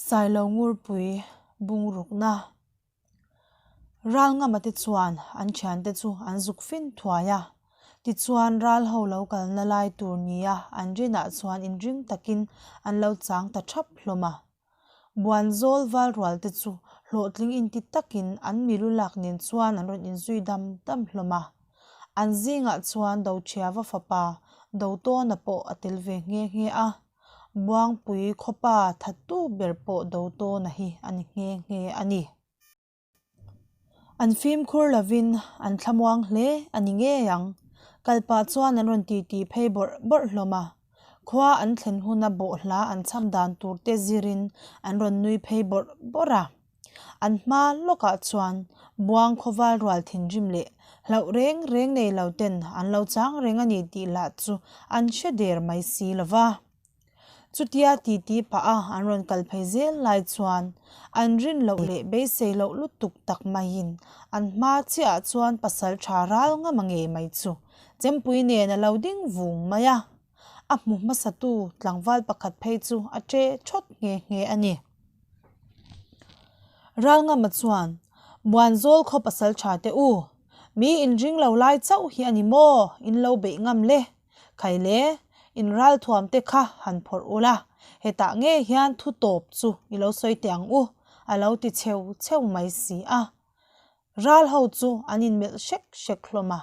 Sailo Ngurpui bungrukna Ralngama te chuan an thiante chu an zuk fin thuai a, tichuan ral ho lo kalna lai tur nia an rinah chuan inring takin an lo chang ta thap hlawm a. Buanzawl valrual te chu hlawhtling inti takin an milu lak nen chuan an rawn inzui dam dam hlawm a. An zingah chuan Doṭhiava fapa Dotawna pawh a tel ve nghe nghe a. Buangpui khawpa thattu ber pawh Dotawna hi a ni nghe nghe a ni. An fimkhur lovin an thlamuang hle a ni ngei ang. Kal pah chuan an rawn titi phei bawrh bawrh hlawm a. Khua an thlen huna bawhhla an chham dan tur te zirin an rawn nui phei bawrh bawrh a. An hma lawkah chuan Buang khawval rual thinrim leh hlauh reng reng nei lo ten an lo chang reng a ni tih lah chu an hre der mai si lo va. Chutia titi pah a an rawn kal phei zel lai chuan an rin loh leh beisei loh lutuk tak maiin an hma chiahah chuan pasal tha ral ngam a ngei mai chu Chempui nen a lo ding vung mai a, a hmu hmasatu tlangval pakhat phei chu a che thawt nghe nghe a ni. Ralngama chuan Buanzawl khaw pasal tha te u, mi inring lo lai chauh hi a ni maw in lo beih ngam le? Khai le, in ralthuam te kha han phawrh ula, hetah ngei hian thu tawp chu i lo sawi teh ang u, a lo ti cheu cheu mai si a. Ral ho chu an inmelh hrek hrek hlawm a.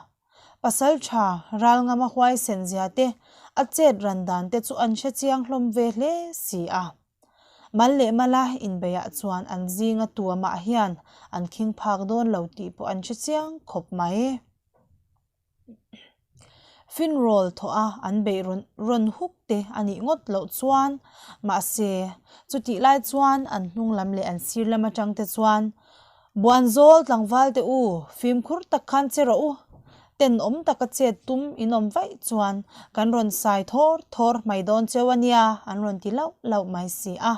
Pasal tha Ralngama huaisen zia te, a chet ran dan te chu an hre chiang hlawm ve hle si a. Mal leh mala inbeiah chuan an zinga tuamah hian an khing phak dawn lo tih pawh an hre chiang khawp mai. Finrawl thawh a an beih rawn rawn huk te a nih ngawt loh chuan mahse chutih lai chuan an hnung lam leh an sir lam atang te chuan Buanzawl tlangval te u fimkhur tak khan che rawh u tenawm taka chet tum in awm vaih chuan kan rawn sai thawr thawr mai dawn cheu a nia an rawn ti lauh lauh mai si a.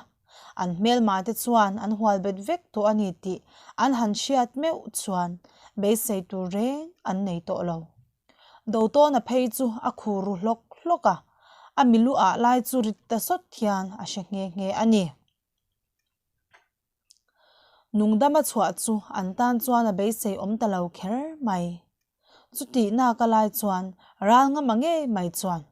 An hmelma te chuan an hual bet vek tawh a ni tih an han hriat meuh chuan beisei tur reng an nei tawh lo. Dotawna phei chu a khur ru hlawk hlawk a, a milu ah lai chu rit ta sawt hian a hre nghe nghe a ni. Nungdama chhuah chu an tan chuan a beisei awm ta lo kher mai. Chutihna ka lai chuan ral ngama ngei mai chuan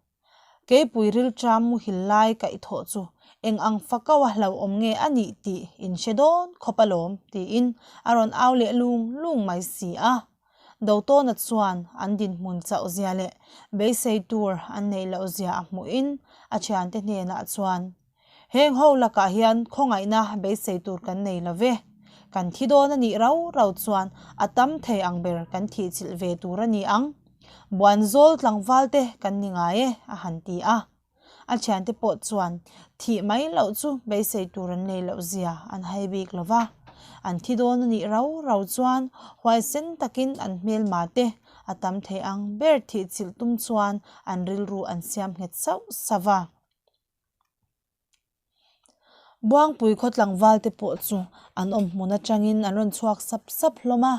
Keipui rilṭam muhil lai kaihthawh chu eng ang fakau a hlauhawm nge a nih tih in hre dawn khawp alawm tiin a rawn au leh lung lung mai si a. Dotawna chuan an dinhmun chauh zia leh beisei tur an neih loh zia a hmuhin a thiante hnenah chuan Heng ho lakah hian khawngaihna beisei tur kan nei lo ve. Kan thi dawn a nih rau rau chuan a tam thei ang ber kan thihchilh ve tur a ni ang. Buanzawl tlangval te kan ni ngai e, a han ti a. A thiante pawh chuan thih mai loh chu beisei tur an nei loh zia an hai bik lo va. An thi dawn a nih rau rau chuan huaisen takin an hmelma te a tam thei ang ber thihchilh tum chuan an rilru an siam nghet sauh sauh va. Buangpui khaw tlangval te pawh chu an awm hmun atangin an rawn chhuak sap sap hlawm a,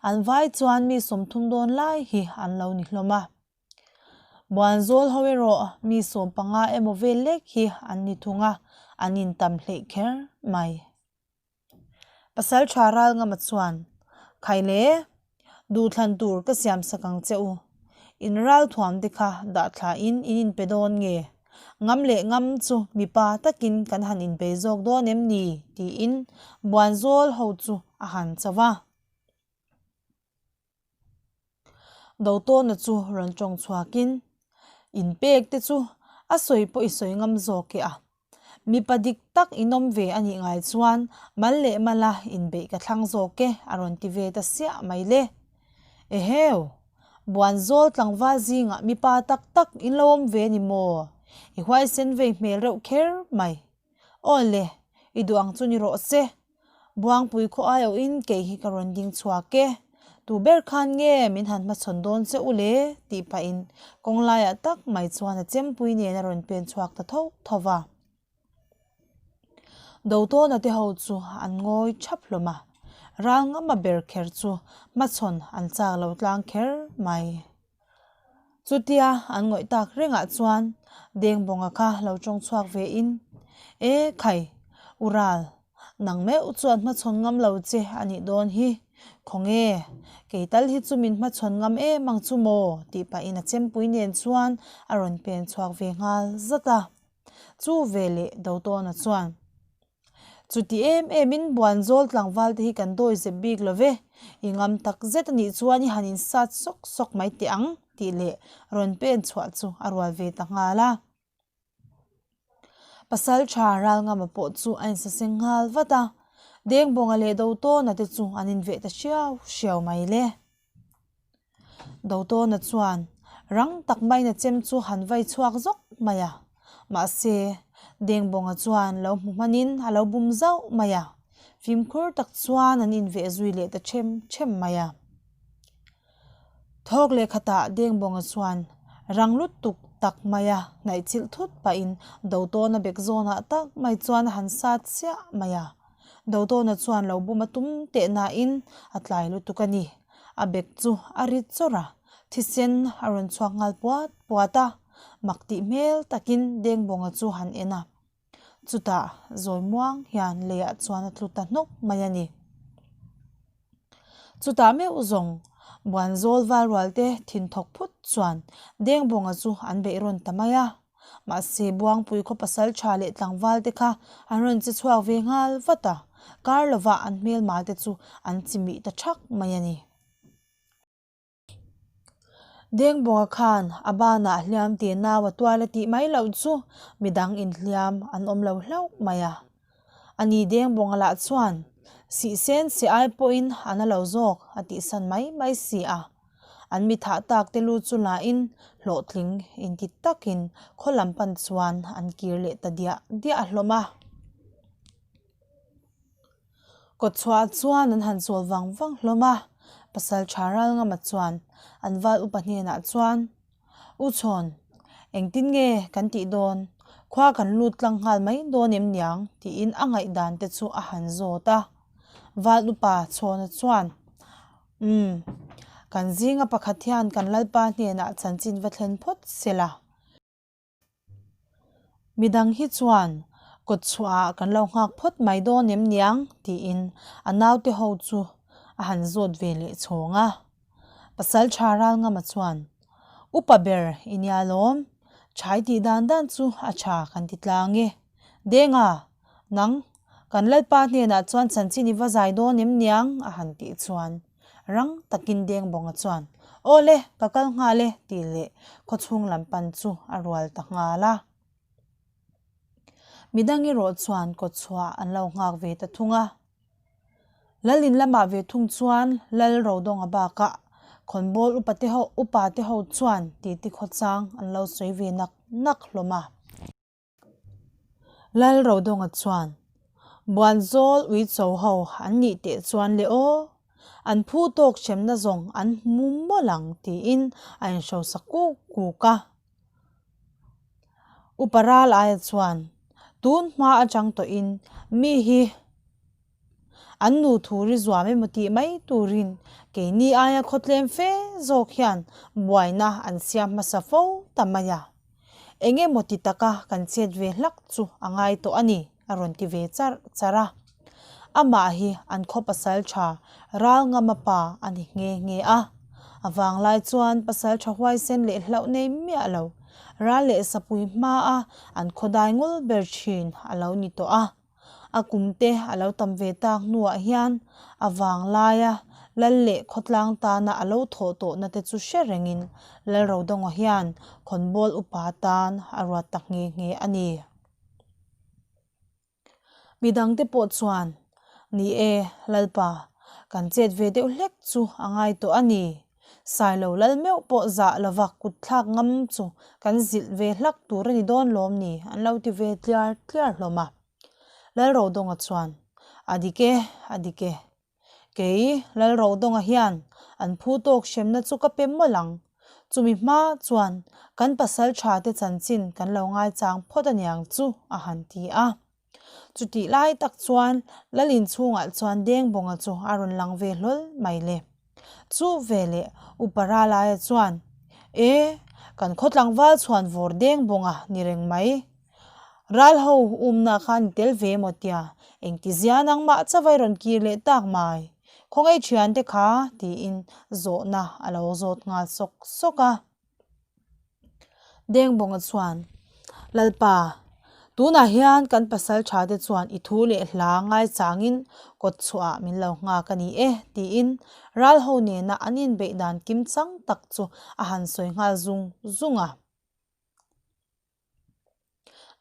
an vai chuan mi 30 dawn lai hi an lo ni hlawm a. Buanzawl ho erawh mi 15 emaw vel lek hi an ni thung a, an intam hleih kher mai. Pasal tha Ralngama chuan, Khai le, duhthlan tur ka siam sak ang che u. In ralthuam te kha dah thla in in inpe dawn nge? Ngam leh ngam chu mipa takin kan han inpei zawk dawn em ni? tiin Buanzawl ho chu a han cho va. Dotawna chu rawn tawng chhuakin, Inpek te chu a sawi pawh i sawi ngam zawk e a. Mipa dik tak in awm ve a nih ngai chuan mal leh mala inbeih ka thlang zawk e a rawn ti ve ta siah mai le. Eheu! Buanzawl tlangval zingah mipa tak tak in lo awm ve ni maw? I huaisen vei hmel reuh kher mai. Aw le, i duh ang chu ni rawh se. Buangpui khaw aiawhin kei hi ka rawn ding chhuak e. Tu ber khan nge min han hmachhawn dawn che u le? tih pahin kawng laiah tak mai chuan a chempui nen a rawn pen chhuak ta tho tho va. Dotawna te ho chu an ngawi thap hlawm a, ral ngama ber kher chu hmachhawn an chak lo tlang kher mai. Chutia an ngawih tak rengah chuan Dengbawnga kha lo tawng chhuak ve in, E khai, u Ral! Nang meuh chuan hmachhawn ngam lo che a nih dawn hi. Khawnge, kei tal hi chu min hmachhawn ngam em ang chu maw? tih pahin a chempui nen chuan a rawn pen chhuak ve nghal zat a. Chu veleh Dotawna chuan, Chuti em emin Buanzawl tlangval te hi kan dawi zep bik lo ve, i ngam tak zet a nih chuan i han insat sawk sawk mai teh ang, tih leh rawn pen chhuah chu a rual ve ta nghal a. Pasal tha Ralngama pawh chu a insaseng nghal vat a, Dengbawnga leh Dotawna te chu an inveh ta hriau hriau mai le. Dotawna chuan rang tak maiin a chem chu han vai chhuak zawk mai a, mahse Dengbawnga chuan lo hmu hmanin a lo bum zauh mai a, fimkhur tak chuan an inveh zui leh ta them them mai a. Thawk leh khatah Dengbawnga chuan rang lutuk tak maia hnaih chilh thut pahin Dotawna bek zawnah tak mai chuan a han sat chiah mai a. Dotawna chuan lo bum a tum teh nain a tlai lutuk a ni. A bek chu a ri chawrh a, thisen a rawn chhuak nghal puat puat a, mak tih hmel takin Dengbawnga chu han en a. Chutah zawi muang hian leiah chuan a tlu ta hnawk mai a ni. Chutah meuh zawng Buanzawl valrual te thin thawk phut chuan Dengbawnga chu an beih rawn ta mai a. Mahse Buangpui khaw pasal tha leh tlangval te kha an rawn che chhuak ve nghal vat a, kar lovah an hmelma te chu an chimih ta thak mai a ni. Dengbawnga khan a banah hliam tih nau a tual a tih mai loh chu midang inhliam an awm lo hlauh mai a. Ani Dengbawnga lah chuan sihsen si ai pawhin a na lo zawk a tihsan mai mai si a. An mi thah tak te lu chu lahin hlawhtling inti takin khaw lam pan chuan an kir leh ta diah diah hlawm a. Kawtchhuah chuan an han chawl vang vang hlawm a, pasal tha Ralngama chuan an val upa hnenah chuan, U Chhawn, engtin nge kan tih dawn? Khua kan lut tlang nghal mai dawn em niang? tiin a ngaihdan te chu a han zawt a. Val upa Chhawna chuan, Umm, kan zinga pakhat hian kan Lalpa hnenah chanchin va thlen phawt sela. Midang hi chuan kawtchhuah ah kan lo nghak phawt mai dawn em niang tiin a naute ho chu a han zawt ve leh chhawng a. Pasal tha Ralngama chuan, Upa ber i nia lawm, chhai tih dan dan chu a tha kan ti tlang e. Denga, nang, kan Lalpa hnenah chuan chanchin i va zai dawn em niang a han tih chuan Rang takin Dengbawnga chuan, Aw le, ka kal nghal e, tih leh khawchhung lam pan chu a rual ta nghal a. Midang erawh chuan kawtchhuah an lo nghak ve ta thung a. Lal in lamah ve thung chuan Lal Rodawnga bakah khawnbawl upa te ho upa te ho chuan titi khawchang an lo sawi ve nak nak hlawm a. Lal Rodawnga chuan, Buanzawl uicho ho an nih teh chuan le aw, an phu tawk hremna zawng an hmu mawlh ang tiin a inhrosa kuk kuk a. Upa ral aia chuan, Tun hma atang tawhin mi hi an nu thu ri zuam emaw tih mai turin keini aia khawtlem fe zawk hian buaina an siam hmasa fo ta mai a. Eng emaw ti taka kan chet ve hlak chu a ngai tawh a ni, a rawn ti ve charh charh a. Amah hi an khaw pasal tha Ralngama pa a ni nghe nghe a. A vanglai chuan pasal tha huaisen leh hlauh nei miah lo, ral leh sapui hmaa an khawdai ngul ber thin a lo ni tawh a. A kum te a lo tam ve tak hnuah hian a vang laia Lal leh khawtlang tana a lo thawh tawhna te chu hre rengin Lalrodawnga hian khawnbawl upa tan a ruat ta nghe nghe a ni. Midangte pawh chuan, Ni e, Lalpa, kan chet ve deuh hlek chu a ngai tawh a ni. Sailo lal meuh pawh zah lova kut thlak ngam chu kan zilh ve hlak tur a ni dawn lawm ni an lo ti ve tliar tliar hlawm a. Lalrodawnga chuan, A dik e, a dik e. Kei Lalrodawnga hian an phu tawk hremna chu ka pe mawlh ang. Chumi hma chuan kan pasal tha te chanchin kan lo ngaichang phawt aniang chu a han ti a. Chutih lai tak chuan Lal inchhungah chuan Dengbawnga chu a rawn lang ve hlawl mai le. Chu veleh Upa Ralaia chuan, E, kan khaw tlangval chhuan vawr Dengbawnga ni reng mai. Ral ho umna khan i tel ve maw tia, engtizia nangmah chauh i rawn kir leh tak mai? Khawngaih thiante kha? tiin zawhna a lo zawt nghal sawk sawk a. Dengbawnga chuan, Lalpa, tunah hian kan pasal tha te chuan i thu leh hla ngaichangin kawt chhuahah min lo nghak a ni e, tiin ral ho nena an inbeih dan kim chang tak chu a han sawi nghal zung zung a.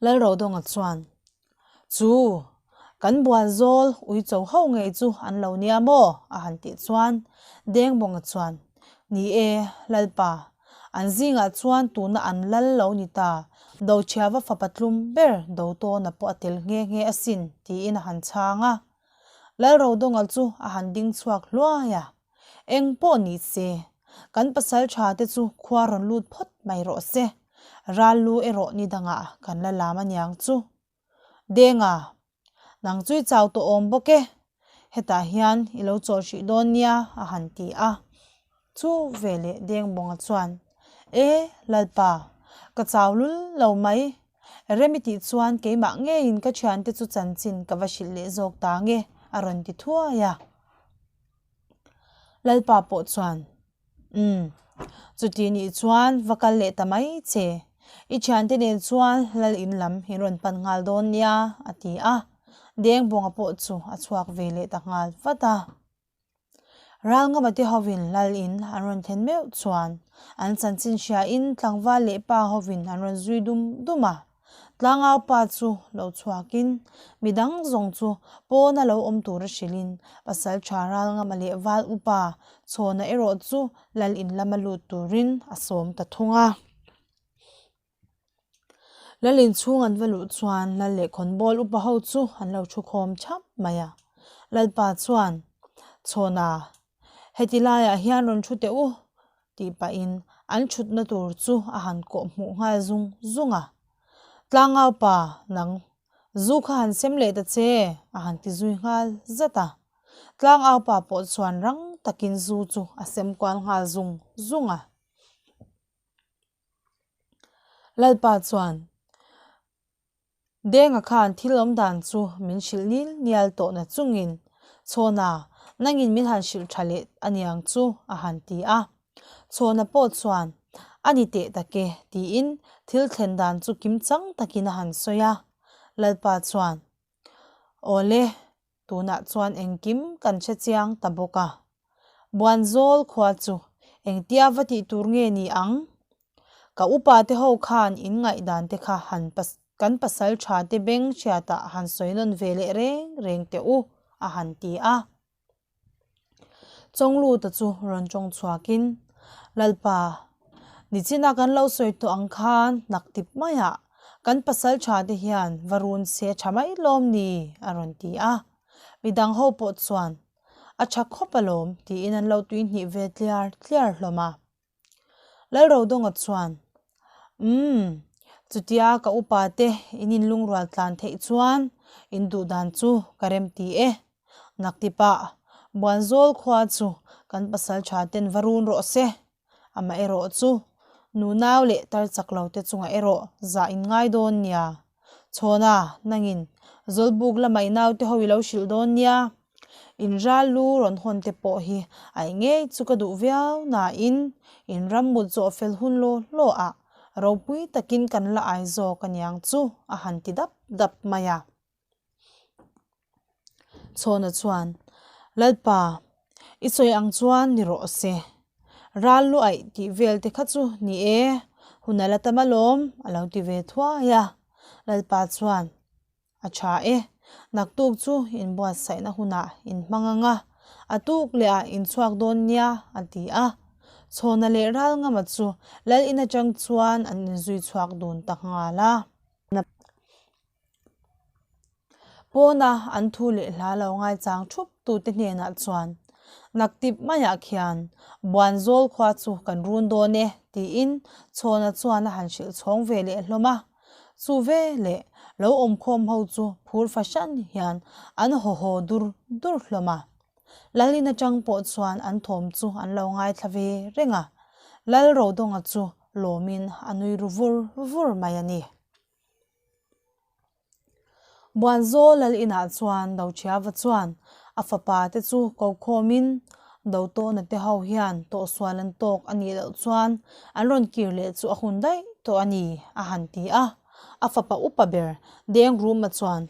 Lalrodawnga chuan, Chu, kan buanzawl uicho ho ngei chu an lo nia maw? a han tih chuan Dengbawnga chuan, Ni e, Lalpa, an zingah chuan tuna an lal lo ni ta, Dochhiava fapa tlum ber Dotawna pawh a tel nghe nghe asin, tiin a han chhang a. Lalrodawnga chu a han ding chhuak hluai a. Eng pawh ni se, kan pasal tha te chu khua rawn lut phawt mai rawh se, ral lu erawh ni dangah kan la lam aniang chu. Denga, nang chu i chau tawh awm bawk e, hetah hian i lo chawl hrih dawn nia a han ti a. Chu veleh Dengbawnga chuan, E, Lalpa, ka chau lul lo mai, rem i tih chuan keimah ngeiin ka thiante chu chanchin ka va hrilh leh zawk ta nge a rawn ti thuai a. Lalpa pawh chuan, Umm, chuti nih chuan va kal leh ta mai che. I thiante nen chuan lal in lam in rawn pan nghal dawn nia, a ti a. Dengbawnga pawh chu a chhuak ve leh ta nghal vat a. Ralngama te hovin lal in an rawn then meuh chuan an chanchin hriain tlangval leh pa hovin an rawn zui dum dum a. Tlangau pa chu lo chhuakin midang zawng chu pawna lo awm tura hrilhin pasal tha Ralngama leh Val upa Chhawna erawh chu lal in lama lut turin a sawm ta thung a. Lal in chhung an va luh chuan lal leh khawnbawl upa ho chu an lo thu khawm thap mai a. Lalpa chuan, Chhawna, heti laiah hian rawn thu teh u, tih pahin an thutna tur chu a han kawh hmuh nghal zung zung a. Tlangau pa, nang zu kha han sem leh ta che, a han ti zui nghal zat a. Tlangau pa pawh chuan rang takin zu chu a sem kual nghal zung zung a. Lalpa chuan, Denga khan thil awm dan chu min hrilh nil nial tawh na chungin, Chhawna, nangin min han hrilh tha leh aniang chu, a han ti a. Chhawna pawh chuan, A ni teh tak e, tiin thil thlen dan chu kimchang takin a han sawi a. Lalpa chuan, Awle, Tunah chuan engkim kan hre chiang ta bawk a. Buanzawl khua chu engtia va tih tur nge ni ang? Ka upa te ho khan in ngaihdan te kha han kan pasal tha te beng hriatah han sawi nawn ve leh reng reng teh u, a han ti a. Chawngluta chu rawn tawng chhuakin, Lalpa, nichina kan lo sawi tawh ang khan naktip maiah kan pasal tha te hian va run se tha mai lawm ni? a rawn ti a. Midang ho pawh chuan, A tha khawp alawm tiin an lo tuihnih ve tliar tliar hlawm a. Lalrodawnga chuan, Umm, chutia ka upa te in inlungrual tlan theih chuan in duh dan chu ka rem ti e. Naktipah Buanzawl khua chu kan pasal tha ten va run rawh se. Amaherawh chu nunau leh tar chak lo te chungah erawh zah in ngai dawn nia. Chhawna, nangin Zawlbuk lama i naute ho i lo hrilh dawn nia. In ral lu rawn hawn te pawh hi a eng ngei chu ka duh viau nain in ram mut zawh fel hun law law ah ropui takin kan la ai zawk aniang chu a han ti dap dap mai a. Chhawna chuan, Lalpa, i sawi ang chuan ni rawh se. Ral lu aih tih vel te kha chu ni e, hun a la tam alawm a lo ti ve thuai a. Lalpa chuan, A tha e, naktuk chu inbuatsaihna hunah in hmang ang a, a tuk leh ah in chhuak dawn nia, a ti a. Chhawna leh Ralngama chu Lal in atang chuan an inzui chhuak dun ta nghal a. Pawna an thu leh hla lo ngaichang thup tute hnenah chuan, Naktip maiah khian Buanzawl khua chu kan run dawn e, tiin Chhawna chuan a han hrilh chhawng ve leh hlawm a. Chu ve leh lo awmkhawm ho chu phur fahran hian an haw haw dur dur hlawm a. Lalin atang pawh chuan an thawm chu an lo ngaithla ve reng a, Lal Rodawnga chu lawmin a nui ru vur vur mai a ni. Buanzawl lal inah chuan Doṭhiava chuan a fapa te chu ko khawmin Dotawna te ho hian tawhsual an tawk a nih loh chuan an rawn kir leh chu a hun daih tawh a ni a han ti a. A fapa upa ber Dengruma chuan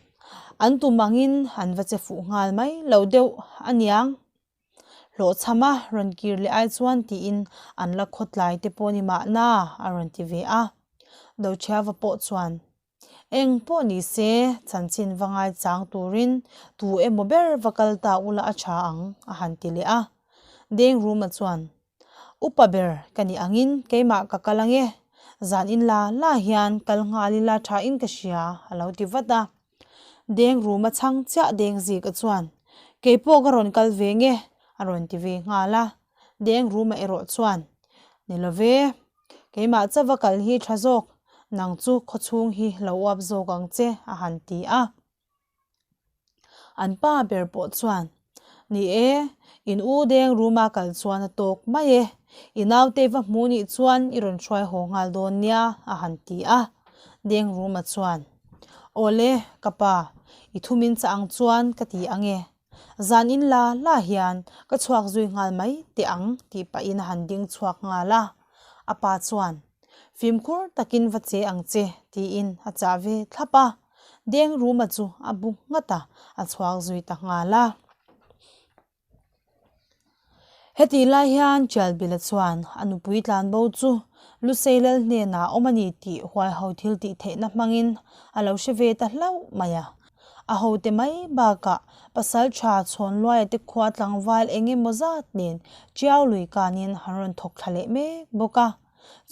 an tum angin an va che fuh nghal mai lo deuh a niang. Hlawhchham a rawn kir leh ai chuan tiin an la khawtlai te pawh ni mahna a rawn ti ve a. Doṭhiava pawh chuan Eng pawh ni se, chanchin va ngai chang turin tu emaw ber va kal ta ula a tha ang, a han ti leh a. Dengruma chuan, Upa ber ka nih angin keimah ka kal ange, zan in la la hian kal nghal ila thain ka hria, a lo ti vat a. Dengruma chhang chiah Dengzika chuan, Keipawh ka rawn kal ve nge, a rawn ti ve nghal a. Dengruma erawh chuan, Ni love, Keimah chauva kal hi tha zawk, nang chu khawchhung hi lo uap zawk ang che, a han ti a. An pa ber pawh chuan, Ni e, in u deng room a kal chuan a tawk mai e, i naute va hmu nih chuan i rawn hruai haw nghal dawn nia, a han ti a. Deng room-a chuan, Awle, ka pa, i thu min chah ang chuan ka ti ang e. Zan in la la hian ka chhuak zui nghal mai teh ang tih pahin a han ding chhuak nghal a. A pa chuan, Fimkhur takin va che ang che tiin a chah ve thlap a. Deng Ruma chu a bu nghat a, a chhuak zui ta nghal a. Hetih lai hian Ṭialbila chuan a nupui tlanbo chu Lusei lal hnenah awm a ni tih huaiho thil tih theihna hmangin a lo hre ve ta hlauh mai a. A hote mai bakah pasalṭha Chhawnluaia te khua tlangval eng emaw zat nen Ṭiau lui kanin an rawn thawk thla leh mek bawk a.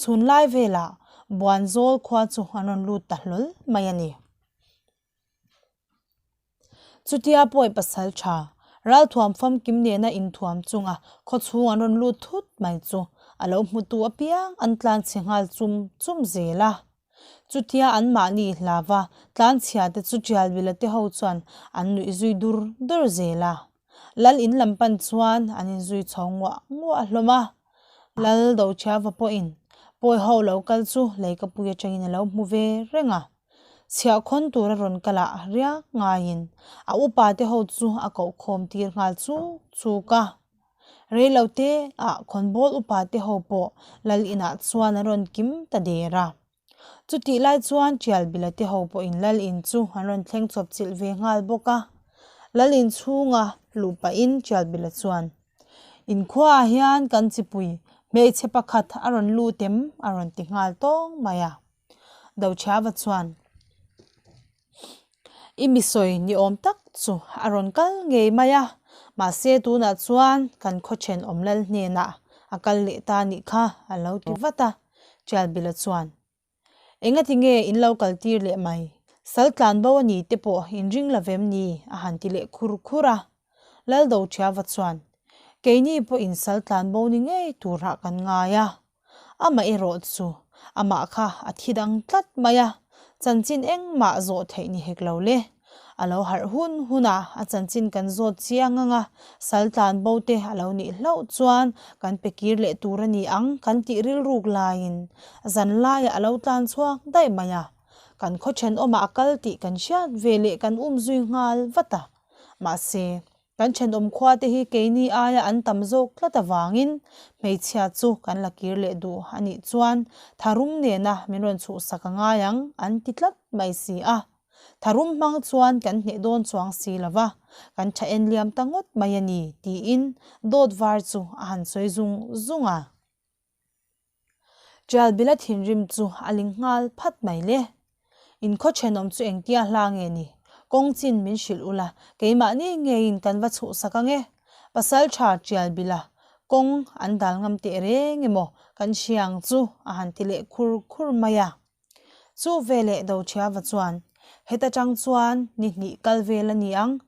Chhun lai velah Buanzawl khua chu an rawn lut ta hlawl mai a ni. Chutia pawi pasal tha, ralthuam famkim nena inthuam chunga khawchhung an rawn lut thut mai chu a lo hmutu apiang an tlanchhe nghal chum chum zel a. Chutia anmahni hlava tlanchhia te chu Ṭialbila te ho chuan an nuih zui dur dur zel a. Lal in lam pan chuan an inzui chho nguah nguah hlawm a. Lal Doṭhiava pawhin pawi ho lo kal chu leikapui atangin a lo hmu ve reng a. Chhiahkhawn tura rawn kal ah riak ngaiin a upa te ho chu a koh khawm tir nghal chuk chuk a. Reilo te ah khawnbawl upa te ho pawh lal inah chuan an rawn kim ta der a. Chutih lai chuan Ṭialbila te ho pawhin lal in chu an rawn thleng chawp chilh ve nghal bawk a. Lal in chhunga luh pahin Ṭialbila chuan, Inkhuaah hian kan chipui hmeichhe pakhat a rawn lut em? a rawn ti nghal tawng mai a. Dochhiava chuan I mi sawi ni awm tak chu a rawn kal ngei mai a, mahse tunah chuan kan khaw thenawm lal hnenah a kal leh ta nih kha a lo ti vat a. Ṭialbila chuan Engati nge in lo kal tir leh mai? Sal tlan bo a ni te pawh in ring lo vem ni? a han ti leh khur khur a. Lal Dochhiava chuan Keini pawh in sal tlan bo ni ngei turah kan ngai a. Amah erawh chu amah kha a thi dang tlat mai a, chanchin engmah zawh theih ni hek lo le. A lo harh hun hun a, a chanchin kan zawt chiang ang a, sal tlan bo te a lo nih hlauh chuan kan pe kir leh tur a ni ang kan tih rilruk laiin zan laiah a lo tlan chhuak daih mai a. Kan khaw thenawmah a kal tih kan hriat ve leh kan um zui nghal vat a. Mahse, Kan thenawm khua te hi keini aia an tam zawk tlat avangin hmeichhia chu kan la kir leh duh a nih chuan tharum nena min rawn chhuhsak a ngai ang an ti tlat mai si a. Tharum hmang chuan kan hneh dawn chuang si lo va, kan tha en liam ta ngawt mai a ni tiin dawt var chu a han sawi zung zung a. Ṭialbila thinrim chu a ling nghal phat mai le. In khaw ṭhenawm chu engtia hla nge ni? Kawng chin min hrilh ula, keimahni ngeiin kan va chhuhsak ang e. Pasalṭha Ṭialbila kawng an dal ngam teh reng emaw kan hria ang chu a han ti leh khur khur mai a. Chu veleh Doṭhiava chuan, Heta ṭang chuan ni hnih kal vel a ni ang,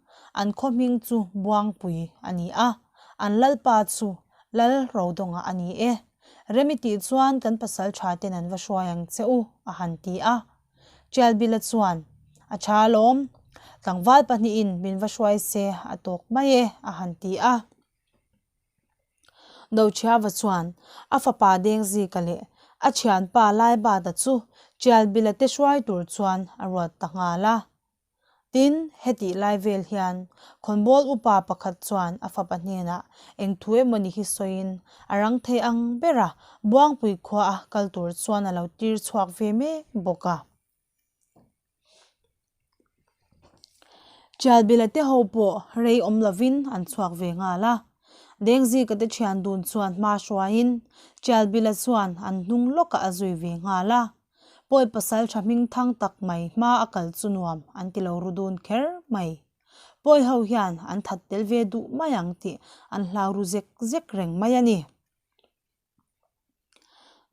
an khaw hming chu Buangpui a ni a, an lalpa chu Lal Rodawnga a ni e. Remi tih chuan kan pasal ṭha ten an va hruai ang che u, a han ti a. Ṭialbila chuan, A ṭha alawm, tlangval pahnihin min va hruai se a tawk mai e, a han ti a. Doṭhiava chuan a fapa Dengzika leh a thianpa Laibata chu Ṭialbila te hruai tur chuan a ruat ta nghal a. Tin, hetih lai vel hian khawnbawl upa pakhat chuan a fapa hnenah eng thu emawni hi sawiin a rang thei ang bera Buangpui khua a kal tur chuan a lo tir chhuak ve mek bawk a. Tialbila te ho pawh rei awm lovin an chhuak ve nghal a. Dengzika te thian dun chuan hma hruaiin Tialbila chuan an hnung lawkah a zui ve nghal a. Pawi pasal tha hming thang tak mai hma a kal chu nuam an ti lo ru dun kher mai. Pawi ho hian an that tel ve duh mai ang tih an hlau ru zek zek reng mai a ni.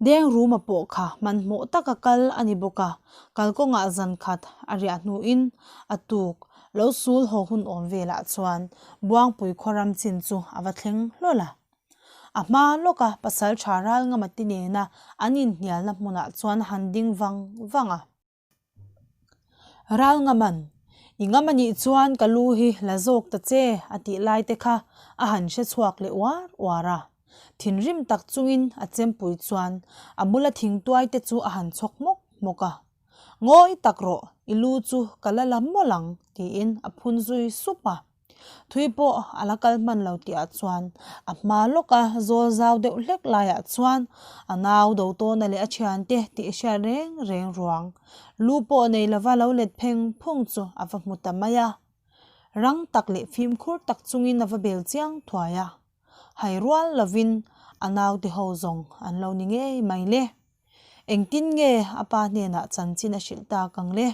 Deng Ruma pawh kha hmanhmawh taka kal a ni bawk a, kalkawngah zan khat a riah hnuin a tuk lo sul haw hun awm velah chuan Buangpui khaw ram chin chu a va thleng hlawl a. A hma lawka pasal tha ral ngama ti nena an inhnialna hmunah chuan a han ding vang vang a. Ral ngaman, I ngam a nih chuan ka lu hi la zawk ta che a tih lai te kha a han hre chhuak leh uar uar a. Thinrim tak chungin a chempui chuan a bula thingtuai te chu a han chhawk hmawk hmawk a. Ngawi tak rawh, i lu chu ka la la mawlh ang tiin a phun zui sup a. Thui pawh a la kal hman lo tih ah chuan a hma lawka zawl zau deuh hlek laiah chuan a nau do tawna leh a thiante tih hriat reng reng ruang lu pawh nei lova lo let pheng phung chu a va hmu ta mai a. Rang tak leh fimkhur tak chungin a va bel chiang thuai a. Hai rual lovin a naute ho zawng an lo ni ngei mai le. Engtin nge a pa hnenah chanchin a hrilh tak ang le?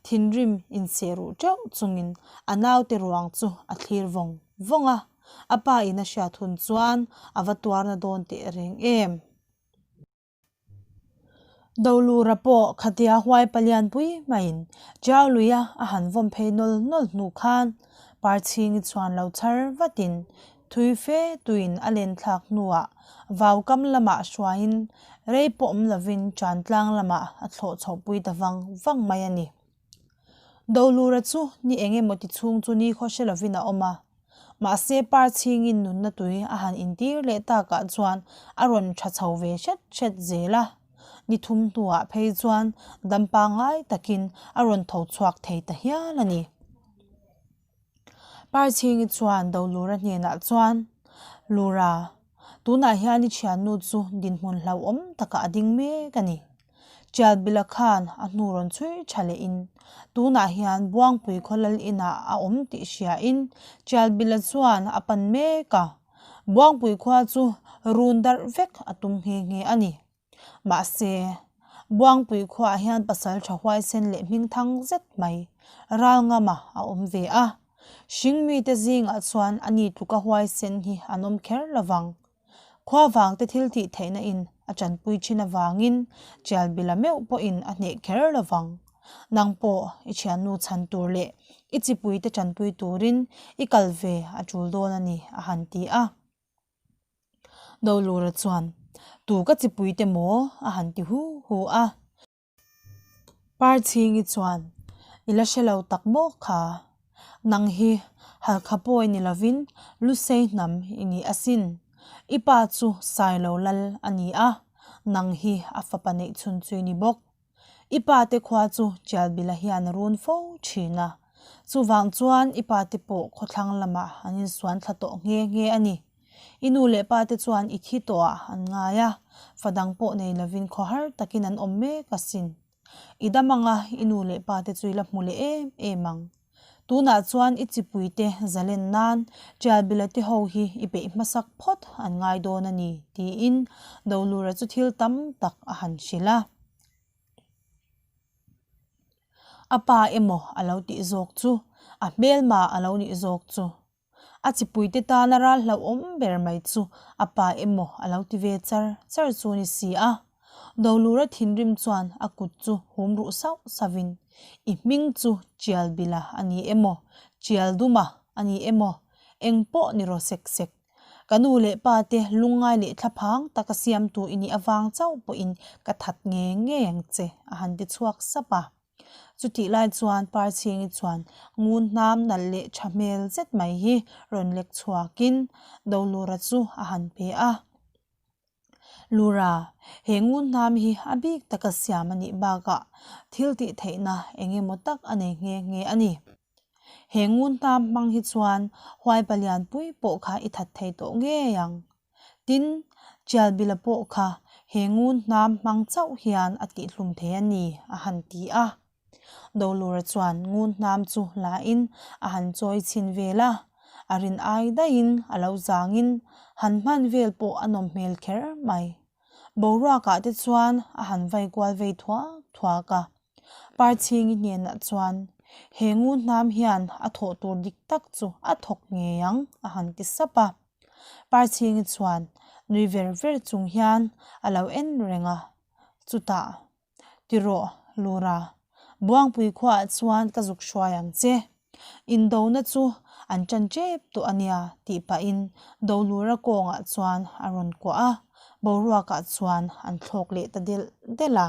Thinrim inseh ruh teuh chungin a naute ruang chu a thlir vawng vawng a, a pa in a hriat hun chuan a va tuarna dawn teh reng em. Dolura pawh khatia huai palian pui maiin Tiau luia a han vawm phei nawl nawl hnu khan Parchhingi chuan lo chhar vatin thui fe tuin a len thlak hnuah vaukam lamah hruaiin rei pawh awm lovin Chantlang lamah a thlawh chhohpui ta vang vang mai a ni. Dolura chu ni eng emaw ti chhung chu nikhaw hre lovin a awm a, mahse Parchhingin nunna tui a han intir leh takah chuan a rawn tha chho ve hret hret zel a, ni thum hnuah phei chuan dam pangngai takin a rawn tho chhuak thei ta hial a ni. Parchhingi chuan Dolura hnenah chuan, Lura, tunah hian i thiannu chu dinhmun hlauhawm takah a ding mek a ni. Tialbila khan a hnu rawn chhui tha lehin, tunah hian Buangpui khawlal inah a awm tih hriain Tialbila chuan a pan mek a, Buangpui khua chu run darh vek a tum nghe nghe a ni. Mahse, Buangpui khuaah hian pasal tha huaisen leh hming thang zet mai Ralngama a awm ve a. Hringmite zingah chuan a ni tluka huaisen hi an awm kher lovang. Khua vangte thil tih theihna in a tanpui thin avangin Tialbila meuh pawhin a hneh kher lovang. Nang pawh i thiannu chhan tur leh i chipuite tanpui turin i kal ve a tul dawn a ni a han ti a. Dolura chuan, Tu ka chipui te maw? a han ti hu hu a. Parchhingi chuan, I la hre lo tak maw kha? Nang hi Halkha pawi ni lovin Lusei hnam i ni asin. I pa chu Sailo lal a ni a, nang hi a fapa neih chhun chu i ni bawk. I pa te khua chu Tialbila hian a run fo thin a, chuvang chuan i pa te pawh khawthlang lamah an insuan thla tawh nghe nghe a ni. I nu leh pa te chuan i thi tawhah an ngai a, fa dang pawh nei lovin khawhar takin an awm mek asin. I dam anga i nu leh pa te chu i la hmu leh em em ang. Tunah chuan i chipuite zalen nan Tialbila te ho hi i peih hmasak phawt an ngai dawn a ni, tiin Dolura chu thil tam tak a han hrilh a. A pa emaw a lo tih zawk chu, a hmelma a lo nih zawk chu. A chipuite tana ral hlauhawm ber mai chu a pa emaw a lo ti ve char char chu ni si a. Dolura thinrim chuan a kut chu hum ruh sauh sauhin, I hming chu Tialbila a ni emaw, Tialduma a ni emaw, eng pawh ni rawh sek sek. Ka nu leh pa te lungngai leh thlaphang taka siamtu i nih avang chauh pawhin ka that ngei ngei ang che, a han ti chhuak sap a. Chutih lai chuan Parchhingi chuan ngun hnam nalh leh tha hmel zet mai hi rawn lek chhuakin Dolura chu a han pe a. Lura, he ngunhnam hi a bik taka siam a nih bakah thil tih theihna eng emaw tak a nei nghe nghe a ni. He ngunhnam hmang hi chuan huai palian pui pawh kha i that thei tawh ngei ang. Tin, Chialbila pawh kha he ngunhnam hmang chauh hian a tihhlum thei a ni, a han ti a. Dolura chuan ngunhnam chu la in a han chawi chhin vel a, a rin ai daihin a lo zangin han hman vel pawh a nawm hmel kher mai. Boruakah te chuan a han vai kual vei thuak thuak a. Parchhingi hnenah chuan, He ngunhnam hian a thawh tur dik tak chu a thawk ngei ang, a han ti sap a. Parchhingi chuan nui ver ver chung hian a lo en reng a, chutah, Ti rawh, Lura, Buangpui khuaah chuan ka zuk hruai ang che. Indona chu an ṭan ṭep tawh a nia tih pahin Dolura kawngah chuan a rawn kuah a, boruakah chuan an thlawk leh ta delh delh a.